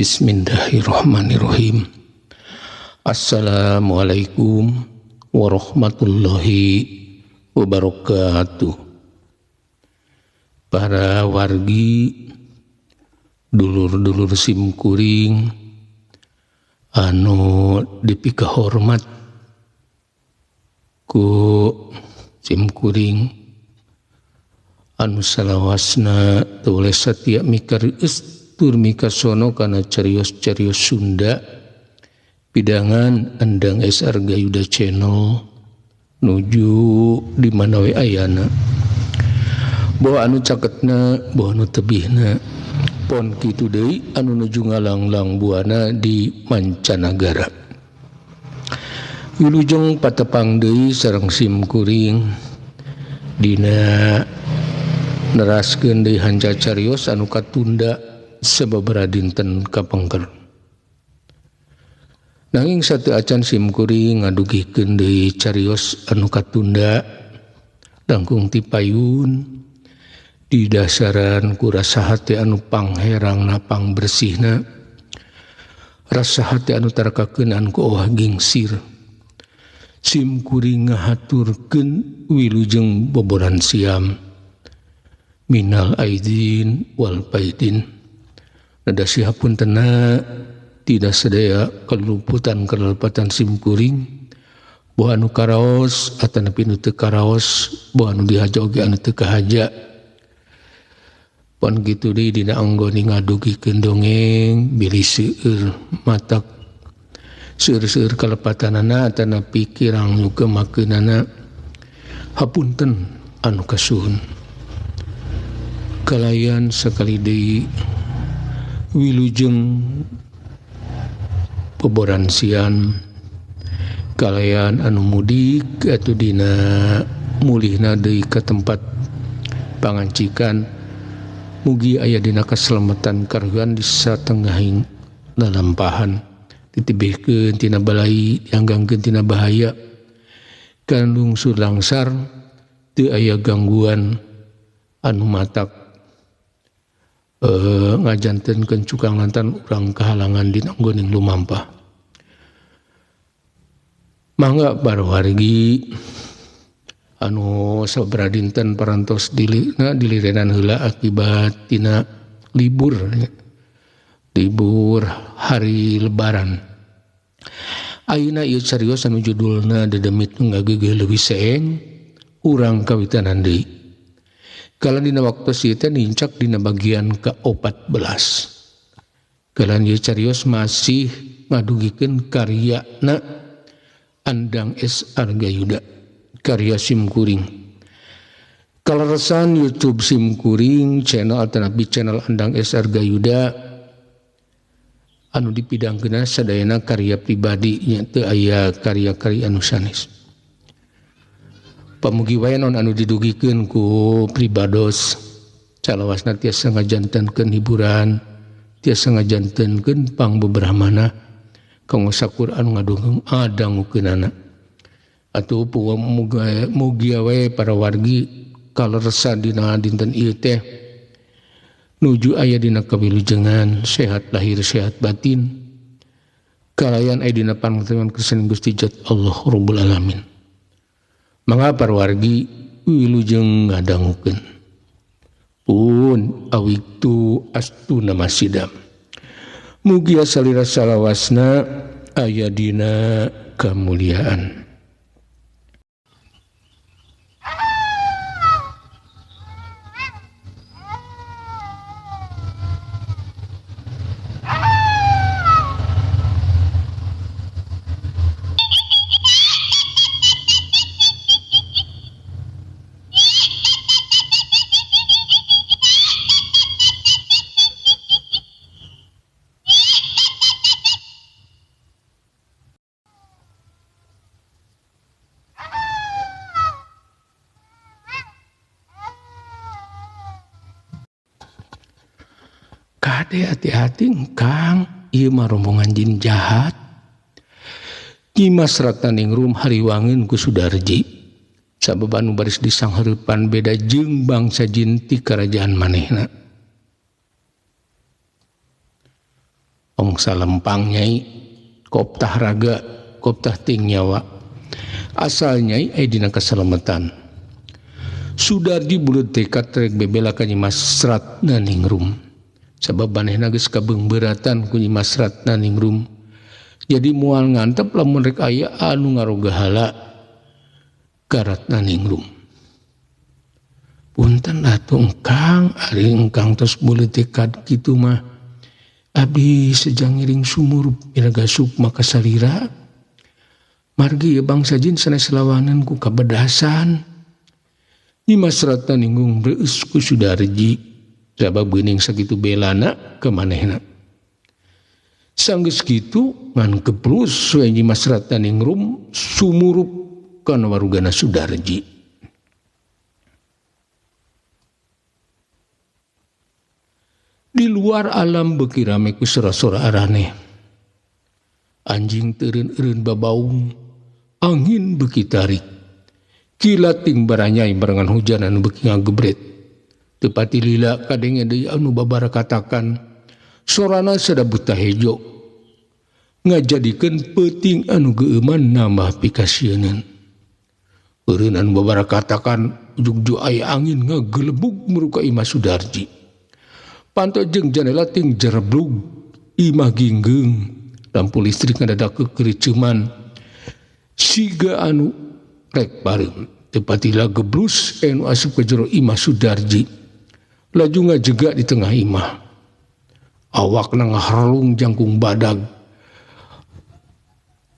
Bismillahirrahmanirrahim. Assalamualaikum warahmatullahi wabarakatuh. Para wargi, dulur-dulur simkuring anu dipikahormat ku simkuring anu salawasna teu satia mikareus tur mikasono kana carios-carios Sunda pidangan Andang S. Argayuda Channel nuju di mana we ayana boh anu caketna boh anu tebihna pon kitu deui anu nuju ngalanglang buana di mancanagara. Wilujeng patepang deui sareng simkuring dina neraskeun deui hanca carios anu katunda sababaraha dinten kapengker. Nanging satu acan simkuring ngadugikeun deui carios anu katunda langkung ti payun di dasaran ku rasa hate anu pangherangna pangbersihna, rasa hate anu tarakakeun ku owah gingsir. Simkuring ngahaturkeun wilujeng boboran siam minal aidin wal paidin. Nada sihapuntena tidak sadaya kaluputan kalepatan simkuring boh anu karaos atanapi nu teu karaos boh anu dihaja oge anu teu kahaja. Pon kitu deui dina anggone ngadugikeun dongeng bilih seueur matak seueur-seueur kalepatanana atanapi kirang nu kemakeunana hapunten anu kasuhun. Kalayan sakali deui wilujeng boboransian kalayan anu mudik atuh dina mulihna deui ka tempat pangancikan mugi aya dina kaselamatan karuhan di satengahing lalampahan ditebihkeun tina balai dianggangkeun tina bahaya kan lungsur langsar teu aya gangguan anu matak ngajantenkeun cukang lantan urang kahalangan dina anggoning lumampah. Mangga para wargi anu sabaraha dinten parantos dilina dilirenan heula akibat tina libur libur hari lebaran. Ayeuna ieu carios anu judulna Dedemit Nu Ngageugeuh Leuwih Seeng urang kawitanan deui. Kalan dina waktu ieu teh nincak dina bagian ke-14. Kalan ieu carios masih ngadugikeun karyana Andang S. Argayuda, karya simkuring. Kaleresan YouTube simkuring channel atanapi channel Andang S. Argayuda anu dipidangkeunna sadayana karya pribadi nya teu aya karya-karya anu sanes. Pamugi wae naon anu didugikeun ku pribados calawasna tiasa ngajantenkeun hiburan, tiasa ngajantenkeun pangbeberahmana kanggo sakur anu ngadugeng adangukeunana. Atuh mugi wae para wargi kaleresan dina dinten ieu teh nuju aya dina kawilujengan sehat lahir sehat batin kalayan aya dina pangateman kersane Gusti Jat Allah Rabbul Alamin. Mangga para wargi wilujeng ngadangukeun pun awiktu astuna masidam mugia salira salawasna aya dina kamuliaan. Kade hati-hati Kang, ieu mah rombongan jin jahat. Nyimas Ratnaningrum hariwangeun ku Sudarji. Sabab anu baris disanghareupan beda jeung bangsa jin ti karajaan manehna. Ong salempang nyai koptah raga koptah ting nyawa asal nyai aya dina kasalamatan. Sudarji buleud tekad rek bebela ka Nyi Mas Ratnaningrum sabab manehna geus kabeungbeuratan ku Nyi Mas Ratnaningrum. Jadi moal ngantep lamun rek aya anu ngarogahala ka Ratnaningrum. Punten atuh engkang, ari engkang tos buleud tekad kitu mah abdi sejang ngiring sumurup iraga sukma kasalira. Margi ieu bangsa jin sanes lawanan ku kabedasan. Nyi Mas Ratnaningrum reueus ku Sudarji sabab geuning sakitu belana ka manehna. Sanggeus kitu ngan keplus we Nyi Mas Ratnaningrum sumurup kana warugana Sudarji. Di luar alam beuki rame ku sora-sora araneh. Anjing teureun-eureun babaung, angin beuki tarik. Kilat ting baranyai barengan hujan anu beuki ngagebret. Teu pati lila kadenge deui anu babarakatakan, sorana sada buta hejo. Ngajadikeun peuting anu geueuman nambah pikasieunan. Eureun anu babarakatakan ujug-ujug aya angin ngagelebug muruka imah Sudarji. Panto jeung janela ting jereblug, imah ginggeung, lampu listrik ngadadak kekericeuman. Siga anu rek bareng, teu patila gebrus anu asup ka jero imah Sudarji. Laju ngajega di tengah imah. Awakna ngaharlung jangkung badag.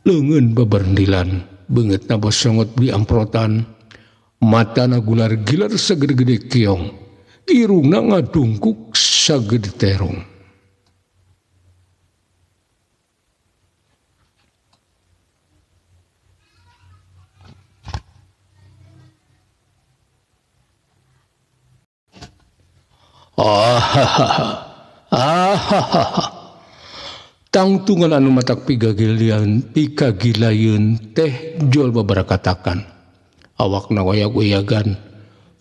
Leungeun babarendilan, beungeutna bosongot beli amprotan. Matana gular-gilar sagede-gede keong. Irungna ngadungkuk sagede terong. Tangtungan anu matak pikagilayeun teh jual babarakatakan. Awakna wayak-wayagan,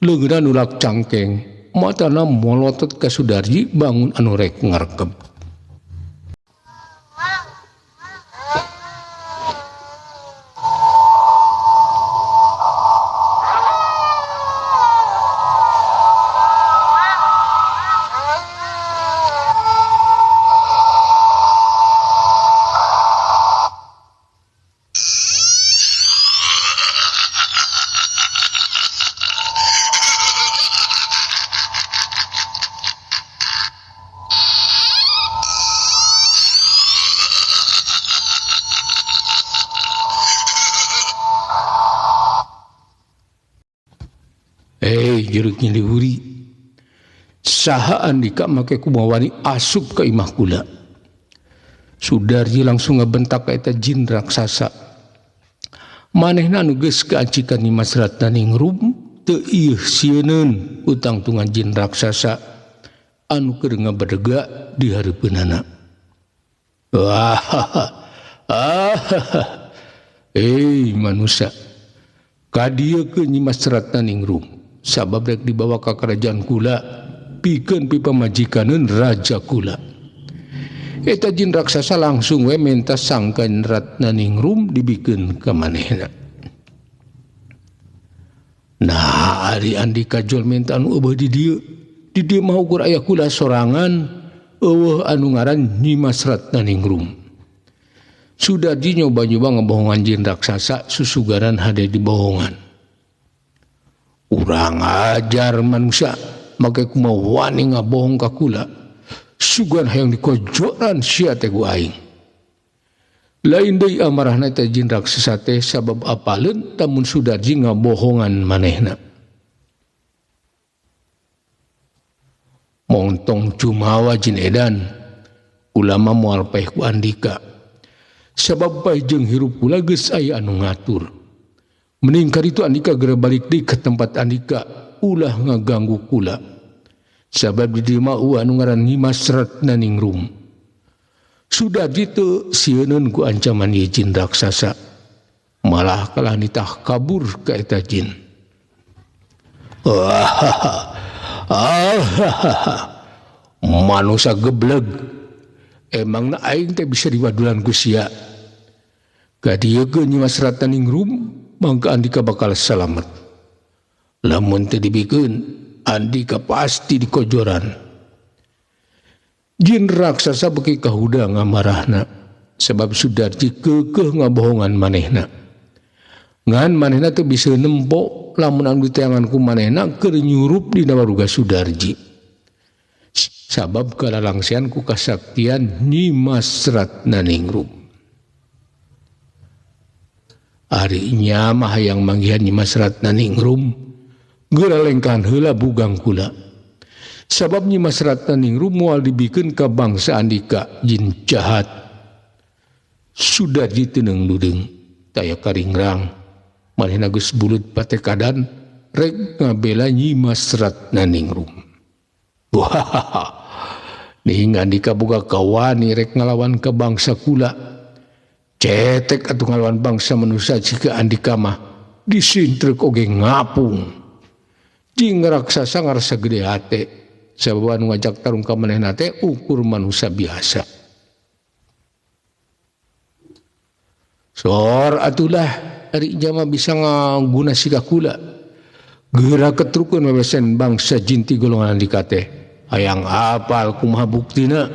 leungeunna nulak cangkeng, matana molotot ka Sudarji bangun anu rek ngarkeb. Jeruk nyilihuri saha andika make kumawani asup ka imah kula. Sudarji langsung ngabentak ka eta jin raksasa. Manehna anu geus kaancikan Nyi Mas Ratnaningrum teu ieu sieuneun utangtungan jin raksasa anu keur ngabedega di hareupeunana. Wah, manusia ka dieu ke Nyi Mas Ratnaningrum sabab rek dibawa ka kerajaan kula pikeun pipamajikaneun raja kula. Eta jin raksasa langsung we menta sangkan Ratnaningrum dibikeun ka manehna. Nah, ari andika jual menta anu eueuh di dieu. Di dieu mah ukur aya kula sorangan eueuh anu ngaran Nyi Mas Ratnaningrum. Sudarji nyoba-nyoba ngebohongan jin raksasa susugaran hade dibohongan. Urang ajar manusia make kumaha wani ngabohong ka kula. Sugan hayang dikojoran sia teh ku aing. Lain deui amarahna teh jin raksasa teh sabab apaleun tamun Sudarji ngabohongan manehna. Montong jumawa jin edan ulama moal paeh ku andika. Sabab paeh jeung hirup kula geus aya anu ngatur. Mending karitu andika geura balik deui ka tempat andika ulah ngaganggu kula. Sabab di dieu mah eueuh anu ngaran Nyi Mas Ratnaningrum. Sudarji teu sieuneun ku ancaman ieu jin raksasa. Malah kalah nitah kabur ka eta jin. Manusia gebleg. Emangna aing teh bisa diwadulan ku sia. Kadieukeun Nyi Mas Ratnaningrum mangka Andika bakal salamet. Lamun teu dibikeun Andika pasti dikojoran. Jin raksasa beuki kahudang ngamarahna sebab Sudarji keukeuh ngabohongan manehna. Ngan manehna teu bisa nempo lamun anu diteangan ku manehna keur nyurup dina waruga Sudarji. Sabab kalalangsean ku kasaktian Nyi Mas Ratnaningrum. Ari nya mah hayang manggihan Nyi Mas Ratnaningrum geura lengkahan heula bugang kula. Sabab Nyi Mas Ratnaningrum moal dibikeun ka bangsa Andika jin jahat. Sudarji teu neung-dudeung taya karingrang. Manehna geus bulut patekadan rek ngabela Nyi Mas Ratnaningrum. Wah, nih Andika boga kawani rek ngalawan ka bangsa kula. Cetek atuh ngalawan bangsa manusia jika Andika mah disintrek oge ngapung. Jing raksasa ngarasa gede hate sabab anu ngajak tarung ka manehna teh ukur manusia biasa. Sor atulah ari jama bisa ngaguna sika kula. Geura ketrukeun wewesen bangsa jinti golongan Andika teh. Hayang apal kumaha buktina.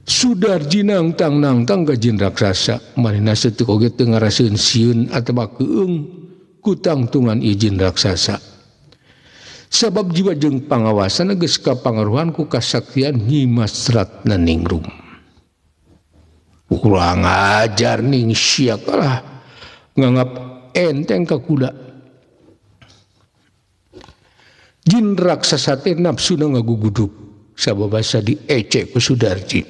Sudarji nangtang-nangtang ka jin raksasa. Manehna seuteuk oge teu ngaraseun sieun atawa keung ku tangtungan ieu jin raksasa. Sabab jiwa jeung pangawasan geus kapangaruhan ku kasaktian Nyi Mas Ratnaningrum. Kurang ajar ning sia kalah nganggap enteng ka kuda. Jin raksasa teh nafsuna ngagugudug sabab basa diecek ku Sudarji.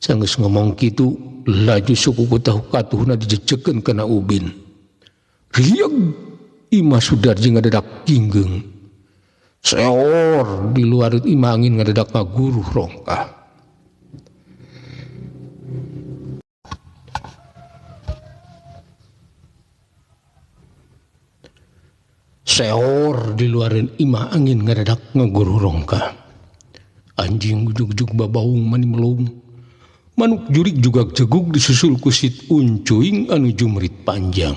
Sanggeus ngomong kitu laju suku kutahu katuhna dijejekeun kana ubin. Rieg imah Sudarji ngadedak ginggeng. Seor di luar imah angin ngadedak ngaguruh rongkah. Seor di luarin imah angin ngadedak ngaguruh rongkah. Anjing ujug-ujug babaung mani melung. Manuk jurik juga jegug disusul ku sit uncuing anu jumrit panjang.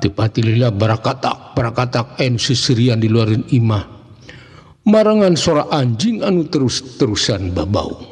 Tepati lila barakatak barakatak anu seserian di luarin imah. Marangan sora anjing anu terus-terusan babau.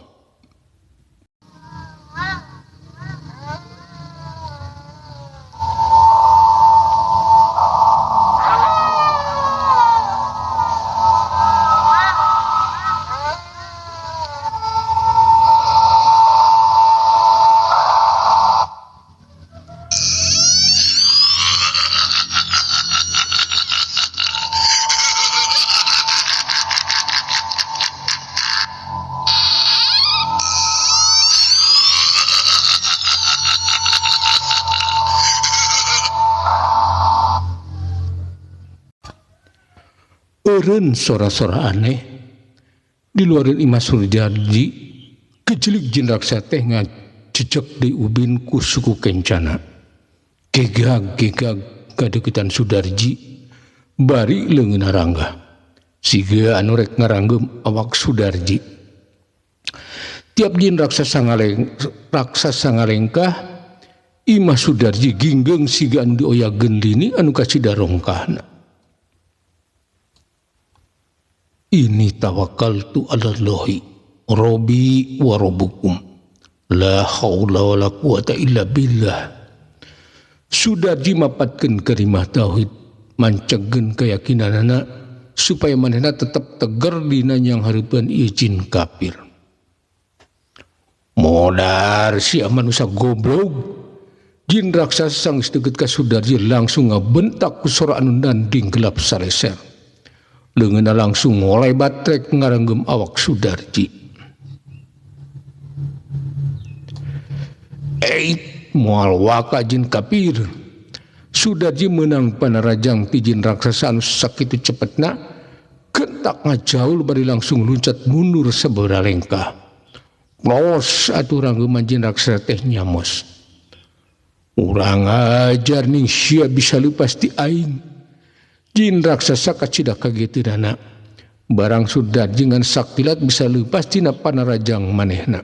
Eureun sora-sora aneh diluarin imah Sudarji kejelik jin raksa teh ngajejek di ubin ku suku kencana. Gegag-gegag kadeukeutan Sudarji bari leungeun haranggah. Siga anu rek ngaranggem awak Sudarji. Tiap jin raksasa ngalengkah imah Sudarji ginggeng siga anu dioyageun lini anu kacida rongkahna. Ini tawakkaltu 'alallahi rabbi wa rabbukum la haula wala quwata illa billah. Sudarji mapatkeun kalimah tauhid mancegkeun keyakinanana supaya manehna tetep teger dina nyang hareupeun ieu jin kafir. Modar sia manusia goblok. Jin raksasa sanggeus deukeut ka Sudarji langsung ngabentak ku sora anu nanding gelap saleser. Leungeunna langsung ngolebat rek ngaranggem awak Sudarji. Eit moal waka jin kafir. Sudarji meunang panarajang ti jin raksasa anu sakitu cepetna gentak ngajaul bari langsung luncat mundur sabaraha lengkah. Los atuh ranggeman jin raksasa teh nyamos. Urang ajar ning sia bisa lepas ti aing. Jin raksasa kacida kageteunana. Barang Sudarji ngan sakilat bisa leupas tina panarajang manehna.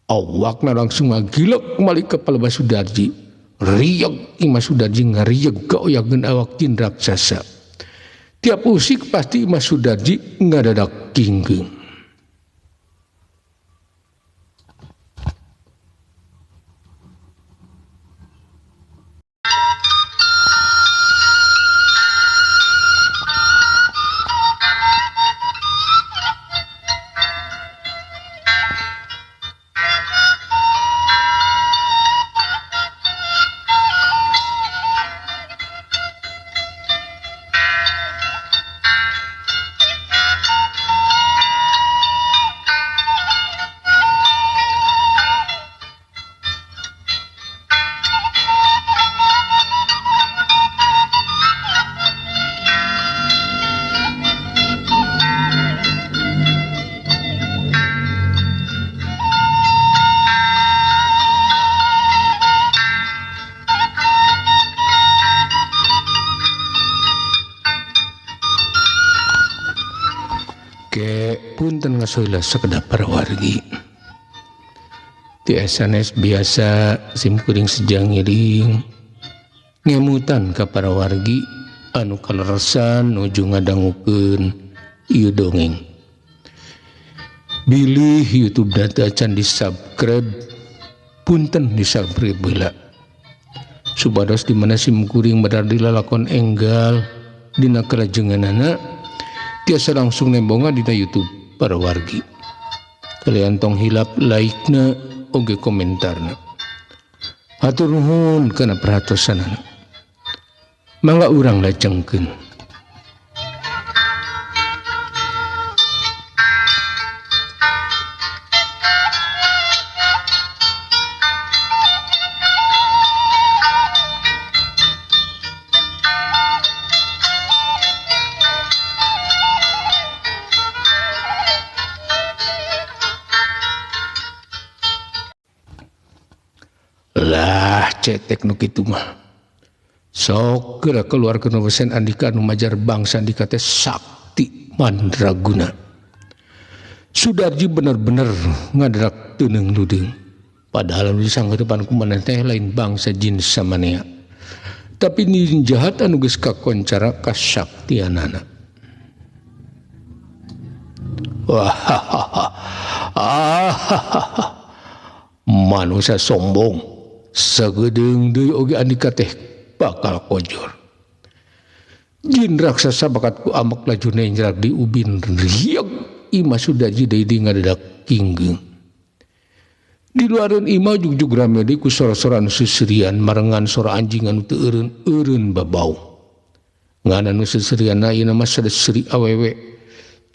Awakna langsung ngagilek malik ka palebah Sudarji. Rieg Imah Sudarji ngarieg kaoyageun awak jin raksasa. Tiap usik pasti Imah Sudarji ngadadak kingkeung. Punten ngasoila sekedap para wargi. Ti SNS biasa simkuring sejang ngiring ngemutan ka para wargi anu kaleresan nuju ngadangukeun ieu dongeng. Bilih YouTube data can di-subscribe, punten di-subscribe heula. Supados di mana simkuring badar dilalakon enggal dina kalajenganana tiasa langsung nembongan dina YouTube para wargi. Kalian tong hilap like-na oge komentarna. Hatur nuhun kana perhatosanana. Mangga urang lajengkeun. Lah cetek nu kitu mah. Sok geura keluarkeun wesen Andika nu majar bangsa Andika teh sakti mandraguna. Sudarji bener-bener ngadarak teuneung ludeung. Padahal nu disanggarepan ku maneh teh lain bangsa jin samanea. Tapi jin jahat anu geus kakoncara kasaktianana. Wah, manusia sombong. Sagedeung deui oge Andika teh bakal kojor. Jin raksasa bakat ku amek laju nenjrak di ubin rieg Imah Sudarji deui di ngadadak kinggeung. Di luareun imah jugjug rame deui ku sora-sora anu seuseurian marengan sora anjing anu teu eureun-eureun babau. Ngan anu seuseurianna ieu mah sada seuri awewe.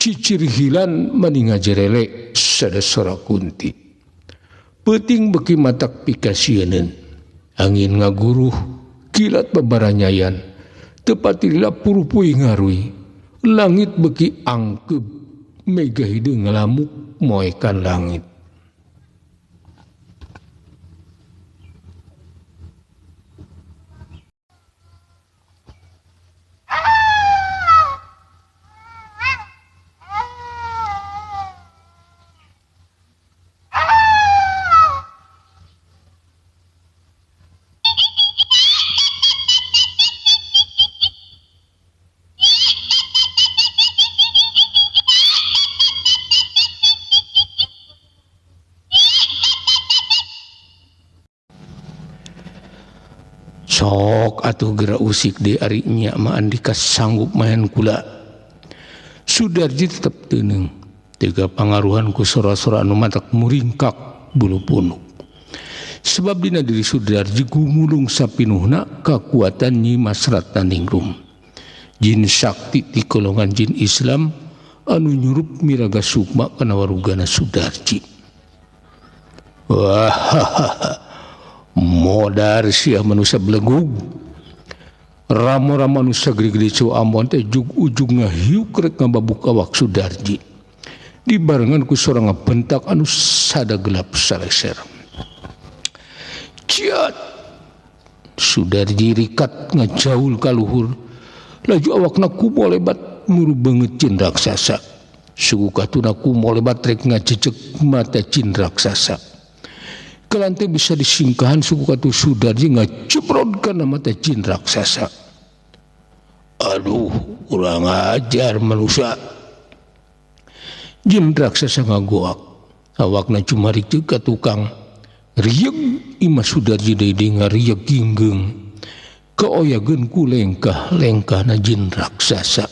Cicir hilan mani ngajerele sada sora kunti. Peuting beuki matak pikasieuneun. Angin ngaguruh, kilat babaranyayan. Tepati lila purupuy ngarui. Langit beuki angkeub, mega hideung ngalamuk moekan langit. Sok atuh geura usik deui ari nya mah Andika sanggup maen kula. Sudarji tetep teuneung. Teu pangaruhan ku sora-sora anu matak muringkak bulu punuk. Sebab dina diri Sudarji gumulung sapinuhna kakuatan Nyi Mas Ratnaningrum. Jin sakti ti golongan jin Islam anu nyurup miraga sukma kana warugana Sudarji. Wah, modar sia manusia belegug. Ramo-ramo manusia gede-gede ceu Ambon teh jug ujung ngahiuk rek ngababuk awak Sudarji. Dibarengan ku sora ngabentak anu sada gelap saleser. Ciat! Sudarji rikat ngajaul ka luhur. Laju awakna kumo lebat muru beungeut jin raksasa. Suku katuna ku molebat rek ngajejeg mata jin raksasa. Kalante bisa disingkahan suku katu Sudarji ngajebrod kana mata jin raksasa. Aduh, kurang ajar manusia. Jin raksasa ngagoak. Awakna cumarik jeung ka tukang. Rieg Imah Sudarji deui deui ngarieg ginggeung. Kaoyageun ku lengkah-lengkahna jin raksasa.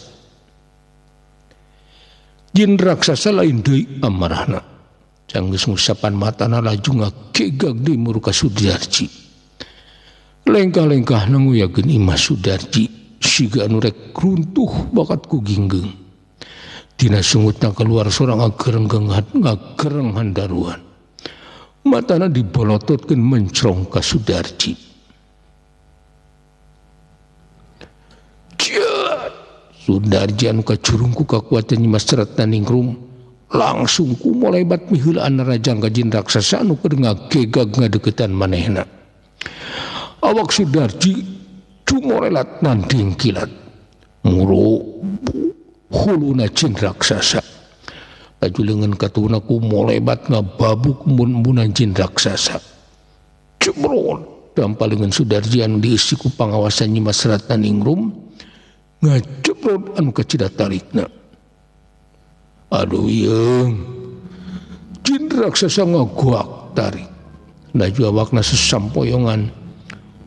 Jin raksasa lain deui amarahna. Sanggeus ngusapan matana laju ngakegag deui muru ka Sudarji. Lengkah-lengkahna nguyageun Imah Sudarji siga anu rek runtuh bakat ku ginggeung. Tina sungutna keluar sorang ngagereng handaruan. Matana dibolototkeun mencrong ka Sudarji. Ciat! Sudarji anu kacurung ku kakuatan Nyi Mas Ratnaningrum langsung ku molebat miheulaan narajang ka jin raksasa anu keur ngagegag ngadeukeutan manehna. Awak Sudarji cumorelat nanding kilat. Muru huluna jin raksasa. Laju leungeun katuna ku molebat ngababuk embun-embunan jin raksasa. Cebrot dampal leungeun Sudarji anu dieusi ku pangawasan Nyi Mas Ratnaningrum ngajebrot anu kacida tarikna. Aduh yeung. Jin raksasa ngagoak tarik. Laju awakna sesampoyongan.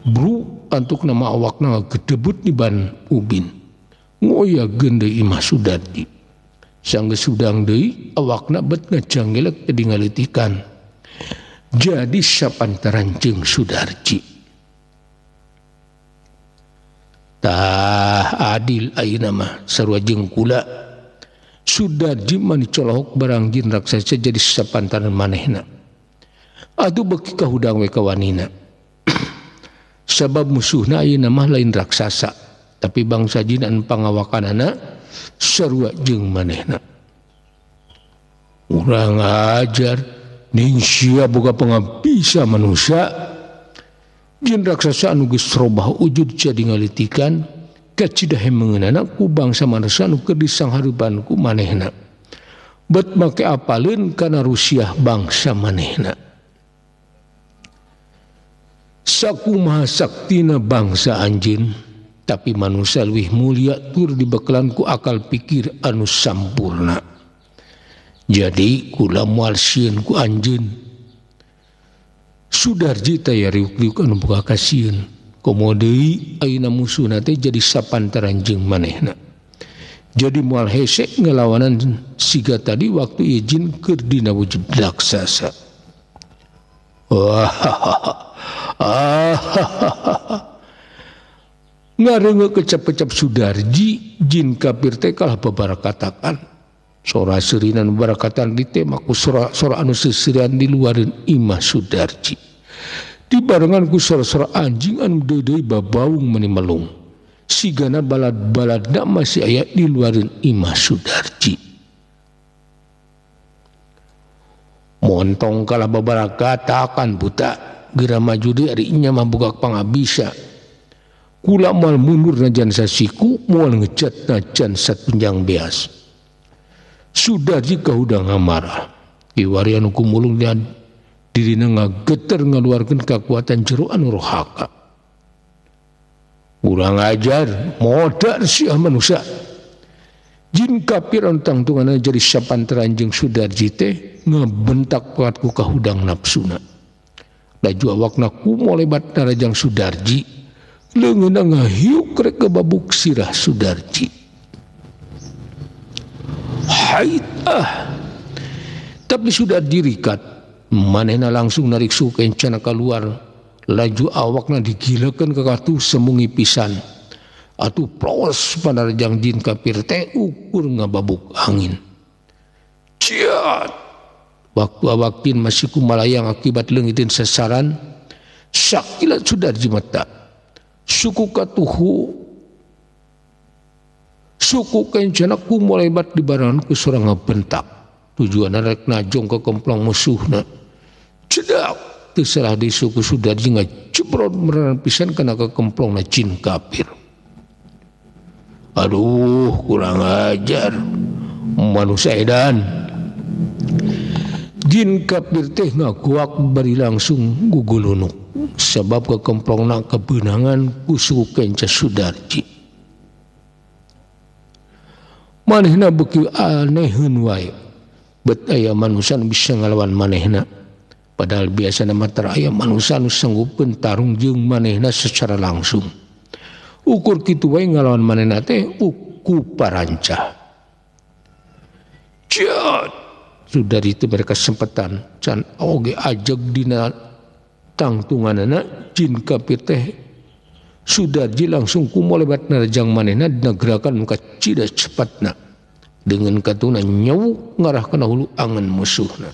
Bru antuk nama awakna ngagedebut di ban ubin. Ngoyageun deui Imah Sudarji. Sanggeus hudang deui awakna bet ngajanggelek teu dingalitikan. Jadi sapantaran jeung Sudarji. Tah adil ayeuna mah sarua jeung kula. Sudarji mah dicolohok barang jin raksasa jadi sapantaran manehna. Atuh beuki kahudang we kawanina. Sabab musuhna ayeuna mah lain raksasa, tapi bangsa jin anu pangawakanana sarua jeung manehna. Urang ajar ning sia boga pangabisa manusia. Jin raksasa anu geus robah wujud jadi ngalitikan kacida hemengeunana ku bangsa manusia anu keur disanghareupan ku manehna. Bet make apaleun kana rusiah bangsa manehna. Sakumaha saktina bangsa anjeun, tapi manusia leuwih mulia tur dibekalan ku akal pikir anu sampurna. Jadi kula moal sieun ku anjeun. Sudarji taya riuk-riuk anu boga kasieun. Komo deui ayeuna musuhna teh jadi sapantaran jeung manehna. Jadi moal hese ngelawanan siga tadi waktu ieu jin keur dina wujud raksasa. Wah. Ngareungeuk kecap-kecap Sudarji, jin kafir teh kalah babarakatakan. Sora seurinan babarakatan ditema ku sora anu seuseurian di luareun imah Sudarji. Dibarengan ku sora-sora anjing anu deui-deui babaung meni melung. Sigana balad-baladna masih aya di luareun imah Sudarji. Montong kalah babarakatakan buta. Geura maju deui ari nya mah boga pangabisa. Kula moal mundur najan sasiku, moal ngejat najan satunjang beas. Sudarji kahudang amarah. Kiwari anu kumulung dan dirina ngageter ngaluarkeun kakuatan jero anu rohaka. Urang ajar, modar sia manusia. Jin kafir anu tangtunganna jadi sapantaran jeung Sudarji teh ngabentak kuat ku kahudang nafsuna. Laju awakna kumolebat narajang Sudarji, leungeunna ngahiuk rek babuk sirah Sudarji. Hait ah. Tapi Sudarji rikat, manehna langsung narik suku kencana keluar, laju awakna digilakeun ka katuh semungi pisan. Atuh plos panarajang jin kafir teh ukur ngababuk angin. Ciat. Waktu awak jin masih kumalayang akibat leungitin sasaran, sakilat Sudarji mata. Suku katuhu, suku kencana kumolebat di barangan ku sorang ngabentak. Tujuan rek najong ke kemplong musuhna. Cedak, teu salah di suku Sudarji ngajebrot merenan pisan kana ke kemplongna jin kafir. Aduh kurang ajar manusia edan. Jin kafir teh ngaguak bari langsung gugulunuk sebab kekemplongna kebenangan ku suku kenca Sudarji. Manehna beuki aneheun wae. Bet aya manusia nu bisa ngalawan manehna. Padahal biasana mah tara aya manusia nu sanggupeun tarung jeung manehna secara langsung. Ukur kitu wae ngalawan manehna teh uku parancah. Ciat. Sudah itu mereka kesempatan can oge ajeg dina tangtunganana jin kafir teh Sudarji langsung kumolebat nerjang manehna dina gerakan muka cida cepatna dengan katuna nyewuk ngarah kana hulu angan musuhna.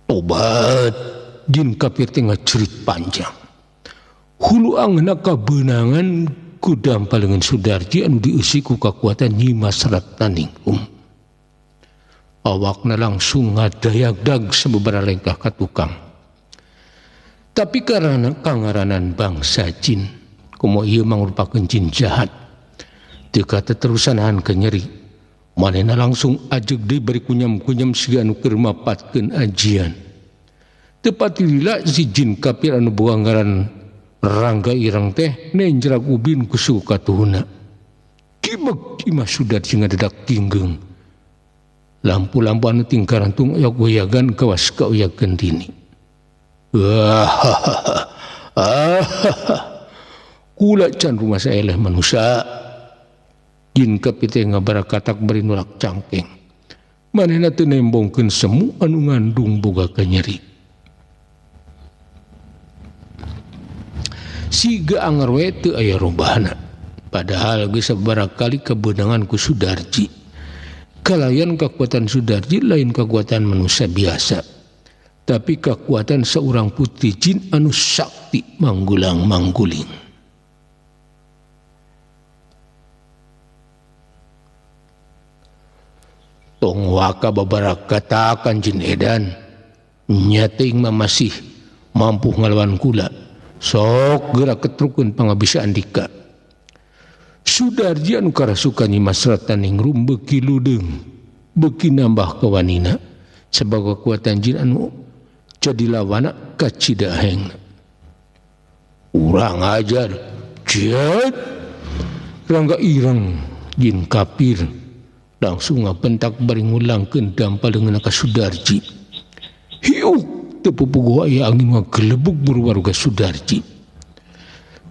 Tobat jin kafir teh ngacerit panjang. Hulu anganna kabeunangan ku dampalengan Sudarji anu dieusi ku kakuatan Nyi Mas Ratnaningrum. Awakna langsung ngadayagdag sababaraha lengkah ka tukang. Tapi karena kangaranan bangsa jin, komo ieu mangrupakeun jin jahat, teu kateterusan han kenyeri. Manehna langsung ajeg deui bari kunyam-kunyam siga anu keur mapatkeun ajian. Teu patilila si jin kafir anu boga ngaran Rangga Ireng teh nenjrag ubin ku suku katuhuna. Kibeg imah Sudarji ngadedak tinggeung. Lampu-lampu anu tingkarantung oyag-oyagan kawas kaoyageun dini. Kula can rumasa eleh manusia. Jin kafir teh ngabarakatak bari nolak cangkeng. Manehna teu nembongkeun semu anu ngandung boga kanyeri. Siga anger we teu aya robahna. Padahal geus sababaraha kali kebenangan ku Sudarji. Kalayan kekuatan Sudarji lain kekuatan manusia biasa, tapi kekuatan seorang putri jin anu sakti manggulang mangguling. Tong waka babarakatakan jin edan, nyating mah masih mampu ngalawan kula. Sok gerak ketrukun pangabisa andika. Sudarji anu karasukan Nyi Mas Ratnaningrum beuki ludeung, beuki nambah kawanina sebab kekuatan jin anu jadi lawana kacida hengna. Urang ajar, ciet. Rangga Ireng jin kafir langsung ngabentak bari ngulangkeun dampaleungeunna ka Sudarji. Hiuk teu pupuguh aya angin ngagelebug buru-baru ka Sudarji.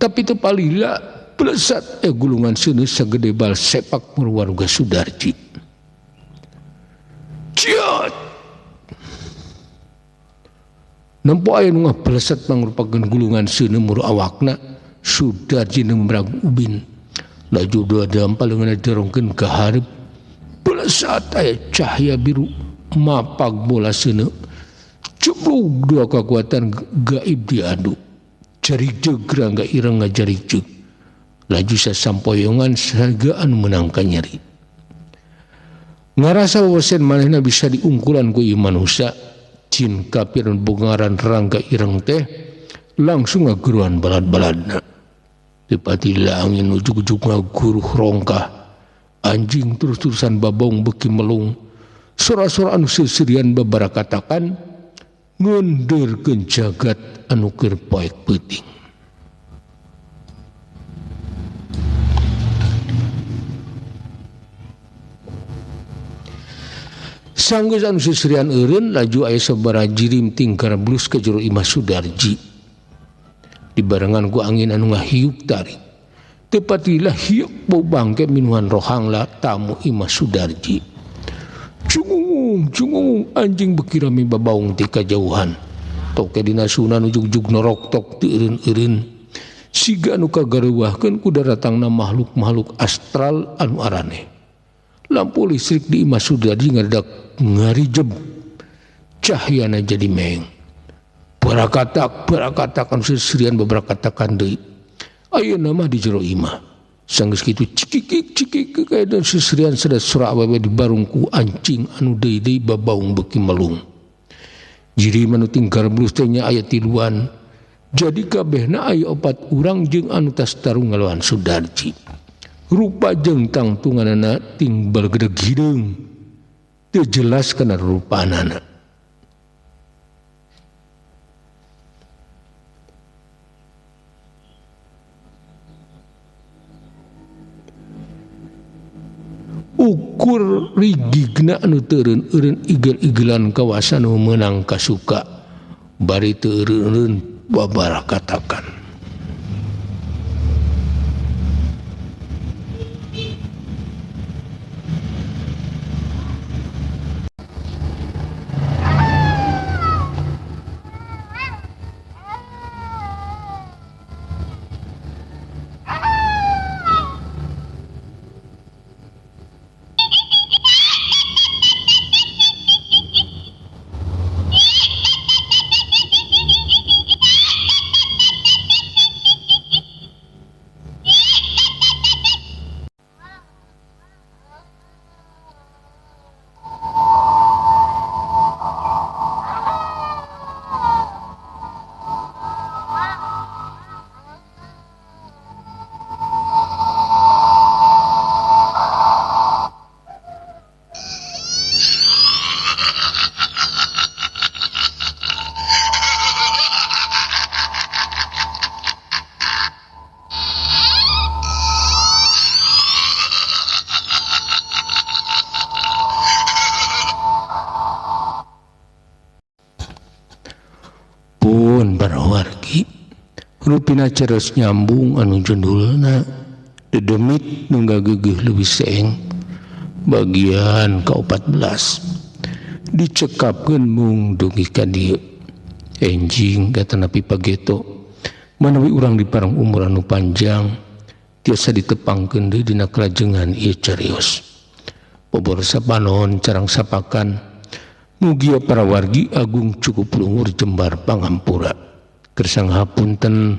Tapi teu palila plesat gulungan seuneu sagede bal sepak murwaruga Sudarji. Ciat! Nempo aya nu ngapleset mangrupakeun gulungan seuneu muru awakna Sudarji nembrang ubin. Laju dua dampal leungeunna dorongkeun ka hareup. Plesat aya cahaya biru mapag bola seuneu. Ceblug dua kekuatan gaib diadu. Jarijeg Rangga Ireng ngajarijeg. Laju sasampoyongan sagaan menangkan nyeri. Ngarasa wawasan manehna bisa diungkulan ku ieu manusia. Jin kafir bungaran Rangga Ireng teh langsung ngageruan balad-baladna. Tepatila angin ujug-ujug ngaguruh rongkah. Anjing terus-terusan babong beki melung. Sora-sora anu seserian babarakatakan ngendeurkeun jagat anu keur poek peuting. Sanggeus anu seserian eureun laju aya sabaraha jirim tingkar blus ka jero imah Sudarji. Dibarengan ku angin anu ngahiup tarik. Teu patilah hiuk bau bangke minuhan rohangla tamu imah Sudarji. Cungung cungung anjing beuki rame babaung ti kajauhan. Toke dina sunan ujug-ujug norok-tok teu eureun-eureun. Siga anu kagareuwahkeun ku daratangna makhluk-makhluk astral anu araneh. Lampu listrik di imah Sudarji ngaredak ngarijeb. Cahyana jadi meng. Barakatak barakatak anu seserian babarakatakan deui. Ayeuna mah di jero imah. Sanggeus kitu cikikik cikikik aya dan seserian sada sora awewe di barungku anjing anu deui-deui babaung beuki melung. Jiri manu tingkar blus teh nya aya tiluan. Jadi kabehna aya 4 urang jeung anu tas tarung ngalawan Sudarji. Rupa jeung tangtunganana ting balgedeg hideung. Teu jelas kana rupanana. Ukur rigigna anu teu eureun igel-igelan kawasan nu meunang kasuka bari teu eureun babarakatakan. Rupina ceres nyambung anu judulna Dedemit nu ngagegeuh leuwih seeng bagian ke-14 dicekapkeun mung dugi ka dieu enjing katanapi pageto manawi urang dipareng umur anu panjang tiasa ditepangkeun deui dina kalajengan ieu carios. Bobor sapanon carang sapakan mugia para wargi agung cukup luhur jembar pangampura. Kersang hapunten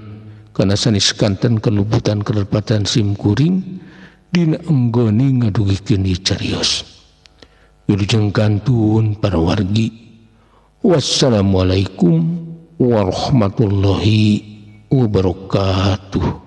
kana sanes kanten keluputan kelepatan sim kuring dina enggoni ngadugikeun ieu carios. Wilujeng kantun para wargi. Wassalamualaikum warahmatullahi wabarakatuh.